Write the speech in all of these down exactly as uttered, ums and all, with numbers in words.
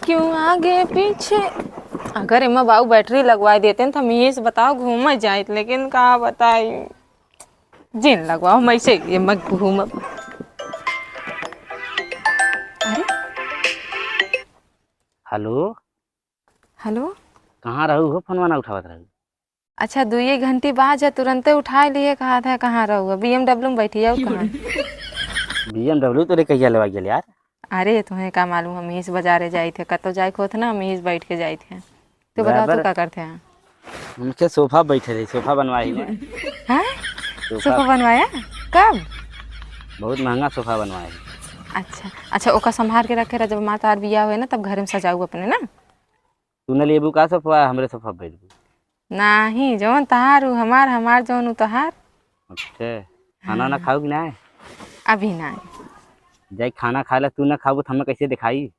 क्यों आगे पीछे? अगर एमा बाऊ बैटरी लगवाए देते न, त हम यहीं से बताओ घूमे जाइत, लेकिन का बताई, जिन लगवाओ, हम ऐसे एमा घूमब। अरे, हेलो। हेलो। कहाँ रहू हो, फोनवा ना उठावत रहू? अच्छा, दुइये घंटी बाद जा, तुरंते उठाए लिए, कहा था, कहाँ रहू? B M W में बैठी, और कहाँ? B M W तोरे कहिया लेवा गेल यार? अरे, तुम्हें का मालूम, हम इस बाजारे जाइत है, कतो जाए के होत ना, हम इस बैठ के जाइत है। तो बताओ, बराबर। तू का करते हैं? हमके सोफा बैठे रही, सोफा बनवाई ने। हाँ? सोफा। सोफा बनवाया? कब? बहुत महंगा सोफा बनवाए। अच्छा, अच्छा, ओका संभाल के रखे रह, जब हमार तार बियाह होए ना, तब घर में सजाऊ अपने ना। तू न लेबू का सोफा, हमरे सोफा पे बैठबू। नाही, जौन तहार उ हमार, हमार जौन उ तहार। अच्छा, खाना ना हाँ। खाऊ कि ना? अभी ना। जाई खाना खाए ला, तू ना खाबू त हमें कैसे दिखाई?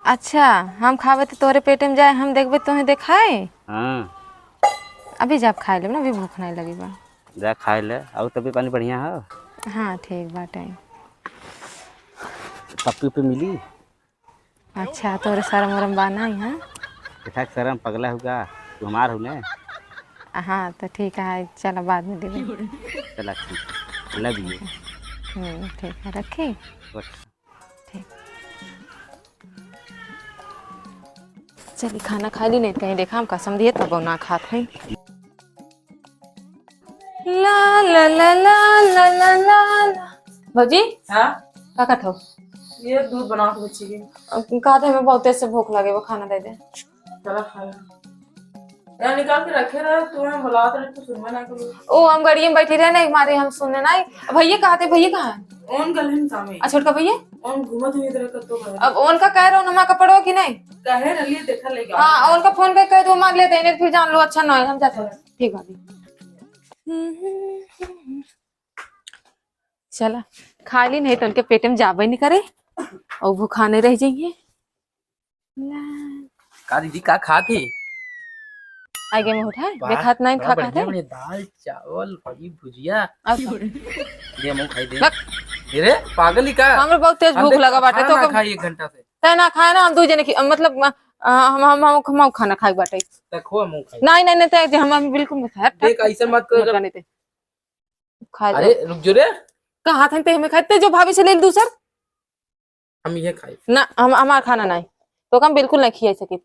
अच्छा, हम खाबे त तोरे पेटे में जाए, हम देखबे तोहे देखाए? हाँ। अभी जाब खाए लेब ना, अभी भूख नहीं लगी बा। जा खाए ले, और तबीयत पानी बढ़िया है? हाँ, ठीक बाटे। पप्पी उप्पी मिली? अच्छा, तोरे शरम वरम बा नाई, हाँ? बेटा, शरम पगला होगा, तू हमार हो ने? हाँ, तो ठीक है, चलो बाद में देबे। चला, ठीक, love you। हम्म, ठीक है, रखी? रख। ठीक। चली, खाना खा ली, नहीं तो कहीं देखा, हम कसम दिए, तब ना खात है। ला, ला, ला। भौजी, हाँ? का करत हो? ये दूध बनावत बच्ची के। अब का दे, हमें बहुत तेज से भूख लगे, वो खाना दे दे। चला खा ले। यार निकाल के रखे रहे, तू हमें बुलावत रहे, तू सुनबे ना करो। ओ, हम गाड़ी में बैठी रहे ना, एक मारे हम सुने ना। अब भैया कहाँ थे? भैया कहाँ है? ओन गल है सामने। अच्छा, छोटका भैया? ओन घूमत हुई इधर कतो गए। अब ओन का कह रहे हो, नमा कपड़ो की नहीं? कहे रहलिए, देखा लेगा। हाँ, ओन का फोन पे कह दो, मार लेते हैं, फिर जान लो, अच्छा ना है, हम जाते हैं। ठीक बात है। चला, खा ली, नहीं तो उनके पेट में जाबे नहीं करे और भूखाने रह जाइए। ला। का दीदी, का खात ही? आगे में उठा, वाह, देखात नहीं, बड़ा खा बढ़िया, खाते। बढ़िया दाल, चावल, बड़ी भुजिया। अब दे, हम खाई दे। लग। अरे, पागल ही का? हमरा बहुत तेज हम भूख देख लगा बाटे, खाना तो ना कम खाई एक घंटा से। तै ना खाए ना, हम दू जने की, मतलब, अ, हम, हम, हम, हम खाना खाए बाटे। तै खो, हम खाई। नहीं, नहीं, नहीं, तै हम, हम बिल्कुल मत खाए। देख, ऐसे मत कर। मत बने ते। खा ले। अरे, रुक जो रे। कहा था ते हमें खाए, ते जो भाभी से ले ली दूसर। हम ये खाई। ना, हम, हमार खाना नहीं। तो हम बिल्कुल नहीं खिया सकित।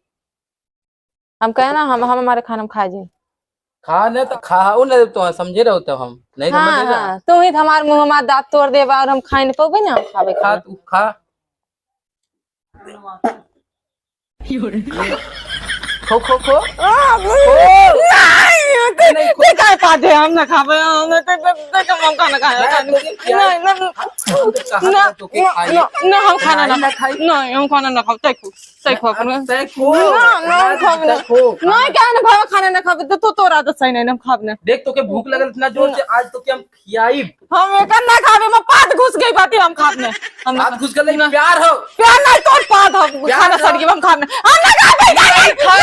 हम कहे ना, हम, हम हमारे खाना में खा जाई। खा ले तो खा, वो नहीं तो समझे रहो तो हम। नहीं हाँ, समझ रहे। हाँ। तू ही तो हमार मुंह, हमार दांत तोड़ देबा और हम खाए नहीं पाबे ना, हम खाबे खा खाना। तू खा। खो, खो, खो। आ, खो। नहीं, ते, नहीं, खो। ते काय पादे, हम ना खाबे, हम ना, ते, ते, ते, ते, हम खाना खाए, नहीं, खाए। तोके खियाई। नहीं, नहीं, हम तो कहा ना, था तोके ना, खाई। ना, ना, हम खाना नहीं, ना ना खाई। नहीं, हम खाना ना खाब, ते खो, ते खो ना, अपन। ते खो। ना, ना, हम ना, खाबे ते ना। खो। नहीं, क्या ना भावा, खाना ना खाबे, तो, तो, तोरा आदत सही नहीं, हम खाब ना। देख, तोके भूख लगल इतना जोर से, ना। आज तोके हम खियाई। हम एकर ना खाबे, में पाद घुस गई बाटे, हम खाब ना। हम ना हाथ खाब। घुस गल, ना। प्यार हो। प्यार नहीं, तोर पाद हो, प्यार खाना हो। सड़ गई, हम खाब ना। हम ना खाबे, नहीं, नहीं,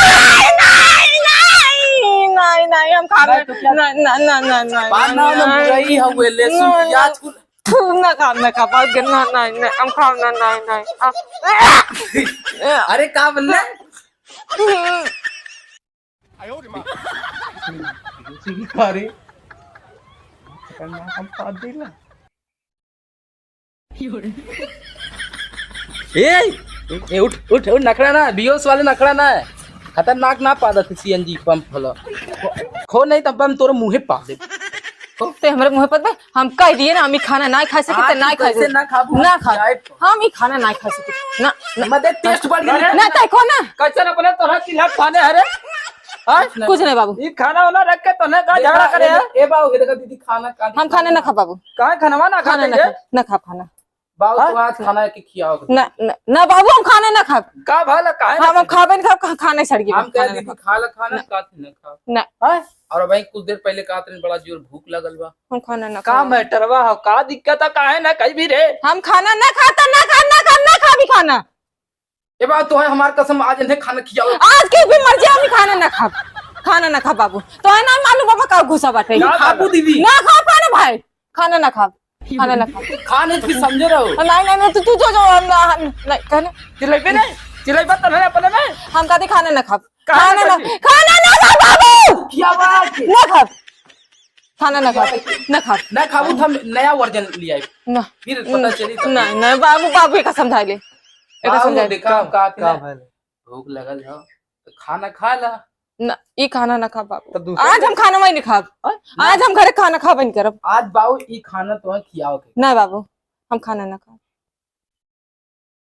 नहीं, नहीं, नहीं, हम खाब ना। नहीं, तो क्या? नहीं, नहीं, नहीं, नहीं, नहीं, पान ना, ना, नहीं। बुराई हो गए, लहसुन, नहीं, प्याज, नहीं। कुल। थू, ना खाब, ना खाब, ना, नहीं, नहीं, हम खाब ना, नहीं, नहीं, हम अरे, का बोल रहे? अरे, खतरनाक हम पाद देला। ए, ए, उठ, उठ, उठ, नखड़ा ना, बियोस वाले नखड़ा ना है। खतरनाक ना पादत C N G पंप हलो। खो नहीं तब हम तोरे मुंहे पाद दे। ते हमरे मुंह पर बे, हम कह दिए ना, हम ई खाना ना खा सके, हाँ, ते ना तू खा कैसे सके। ना खाबू? ना खा। जाए तो। हम ई खाना ना खा सके। ना, ना। मत दे, taste बढ़ गया। ना, तै खो ना। कैसे ना बने तोरा चिल्ला खाने हरे? हाँ? कुछ नहीं बाबू। ई खाना वाना रख के तोने का देख, झगड़ा करे ए, है? ए बाबू, देखा दीदी खाना का हम खाना ना खा बाबू। काहे खानवा ना खाना खाते ना ये? खा, ना खा खाना। बाबू, हाँ? तो आज खाना के खियाओ। ना, ना, ना बाबू, हम खाना ना खाब। का भला, काहे ना हम, हम खाबे? खाबे ना खाब, खा-, खाना सड़ गया, हम कह खाना ना दीदी, खाब। खा ला खाना, ना। का तू ना खाब? ना। हाँ? और भाई, कुछ देर पहले कहत रहे, बड़ा जोर भूख लगल बा। हम खाना ना का खाब। Matter बा हो, का दिक्कत है, काहे ना कही भी रे? हम खाना ना खाता, ना खा, ना खा, ना खा भी खाना। ए बा, तो है हमार कसम, आज इन्हें खाना खियाओ। आज के भी मर जाए, हम खाना ना खाब। खाना ना खाब बाबू। तो है ना मालूम बाबा का घुसा बाटे। ना खाबू दीदी। ना खाब खाना भाई। खाना ना खाब, खाना ना खाब। खा नहीं तो फिर समझे रहो। नहीं, नहीं, नहीं, तू, तू जो, जो, हम, हम, नहीं, कहने। चिल्लाइबे नहीं। चिल्लाई बात तो नहीं अपने में। हम कहते खाना ना खाब। कहाँ खाना ना ना, खाबी? खाना ना खाब बाबू। क्या बात है? ना खाब। खाना ना खाब। क्या बात है? ना खाब। ना खाबू तो हम नया वर्जन ले आए। ना। फिर पता चली तो। नहीं, नहीं बाबू, बाबू एक समझा ले। एक बाबू समझा ले। देखा का, का, का भले? भूख लगल हो तो खाना खा ला। ना, ई खाना ना खाब बाबू। तो दूसरा आज हम खाना वही नहीं खाब। हाँ? ना। आज हम घरे खाना खाबे नहीं करब। आज बाबू ई खाना तो खियाओ के। ना बाबू, हम खाना ना खाब।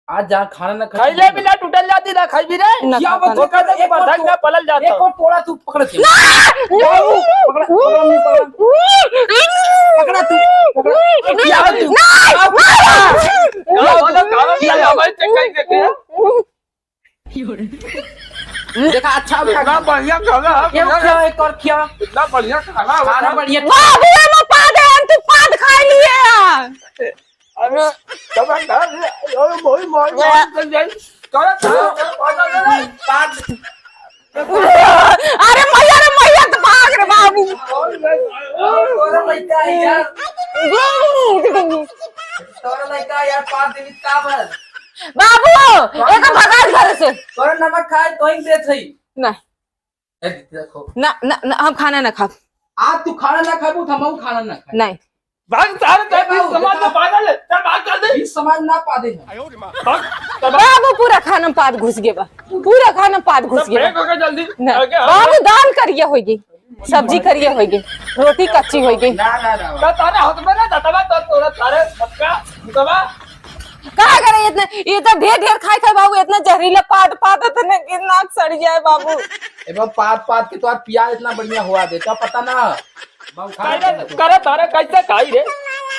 आज जहाँ खाना ना खाई ले बिना टूटल जाती ना खाई भी रे। ना खियाओ खाब, बच्चों का तो एक और बर्दाश्त तो ना पलल जाता। एक और तोड़ा तू पकड़ के। ना! बाबू, पकड़ा, पकड़ा, पकड़ा। पकड़ा तू, पकड़ा। खियाओ तू। ना! खियाओ तू। खियाओ तू। खियाओ तू। हमारे चक्कर देखे। देखा, अच्छा उठा। इतना बढ़िया खाना है, ये बढ़िया खिया, खाना। एक और खिया। इतना बढ़िया खाना है। खाना बढ़िया। बाबू, हम पाद है, हम तो पाद खाई लिए हैं। अरे, खबरदार रे, अरे, मोई, मोई, मोई, चल जाई। चलो, चलो, चलो, पाद। अरे मैया रे मैया, तो भाग रे बाबू। तोरा लइका है यार। तोरा लइका है यार, पाँच दिन का भर। बाबू, एका भगा घर से। तोरा नमक खाए तो ही देत हई। ना। ए, देखो। ना, ना, ना, हम खाना ना खाब। आज तू खाना ना खाबू, तो हम खाना ना खाए। नहीं। भाग सारे, ए, तेरे बीच बाबू, समाज में देखा। पागल है। चल भाग जल्दी। बीच समाज ना पादे हम। भाग, चल भाग। बाबू पूरा खाना में पाद घुस गए बा। पूरा खाना में पाद घुस चल गए बा। फेंक ओके जल्दी। ना। ओके, बाबू ओके। दाल करिया होई गई, सब्जी करिया होई गई, रोटी कच्ची होई गई। ना, ना, ना, तो तारे हाथ में ना दतवा तो तोरा तारे सबका दतवा। का करे इतने, ये तो ढेर ढेर खाए खाए बाबू, इतना जहरीला पाद पाद इतने कि नाक सड़ जाए बाबू। ए बाबू, पाद पाद के तोर पियाज इतना बढ़िया हुआ दे, तो पता ना। करे, करे तारे कैसे खाई रे?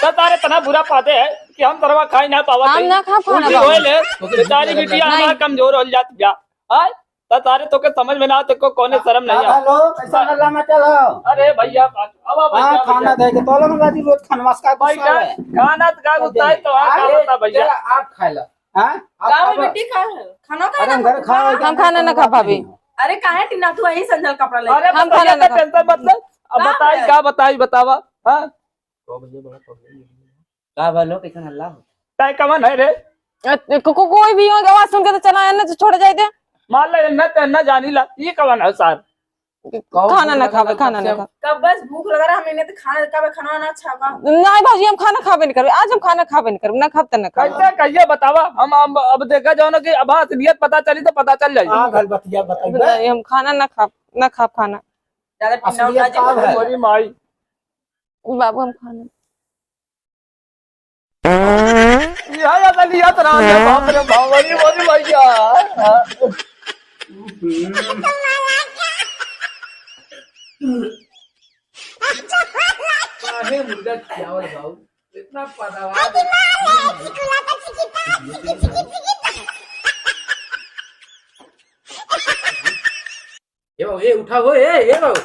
तो तारे इतना बुरा पादे है कि हम तरवा खाई ना पावत हम है। ना खा पाना उल्टी बाबू। होए ले, बेचारी बिटिया नहीं। हमार कमजोर हो जात बा। आय? तो तारे तोके समझ में ना, तेको कौने शर्म नहीं का है। हेलो, कैसा गल्ला में चलो? अरे भैया, अब हाँ, भैया, खाना भैया। दे के तोलो ना राजी, रोज खाना मस्का गुस्सा बैठा, है। खाना तो का गुस्सा है, तो हाँ, अरे, बता भैया। चला, आप खा ला। हाँ? आप का खाबा? बेटी खा, खाना का अरे, ना हम घर खाबा? खा, हम खाना ना खा पाबी। अरे, काहे टीना तू यही संदल कपड़ा ले? अरे, हम खाना ना खा। टेंशन मत ले। अब का बताई, है? का बताई, बतावा? हाँ? का भलो, कैसन हल्ला हो? तय कवन है रे? अ, को, को, कोई भी हो, आवाज सुन के तो चला, एन्ने से छोड़ जाए दे। मान ले, एन्ने ते एन्ने जानी ला, ये कवन है सार? खाना ना खाबे, खाना ना खाबे। कब बस भूख लग रहा, हम इन्हें तो खाना, कब खाना ना अच्छा बा? नहीं भौजी, हम खाना खाबे नहीं करबे, आज हम खाना खाबे नहीं करबे, ना खाब त ना खाब। कैसे कहिए बतावा, हम, हम अब देखा जाओ ना कि अब असलियत पता चली तो पता चल जाई। आ, गल बतिया बताइए। नहीं, हम खाना ना खाब, ना खाब खाना। ज्यादा असलियत पिनाव ना का है? मोरी माई। बाबू, हम खाना। या, या, गली, या, तो राम, या, बाप रे बाप, अरे, अरे, भैया। काहे मुर्गा खियावल बाबू? इतना पैदावार। ए बाबू, ए, उठा हो, ए, ए बाबू।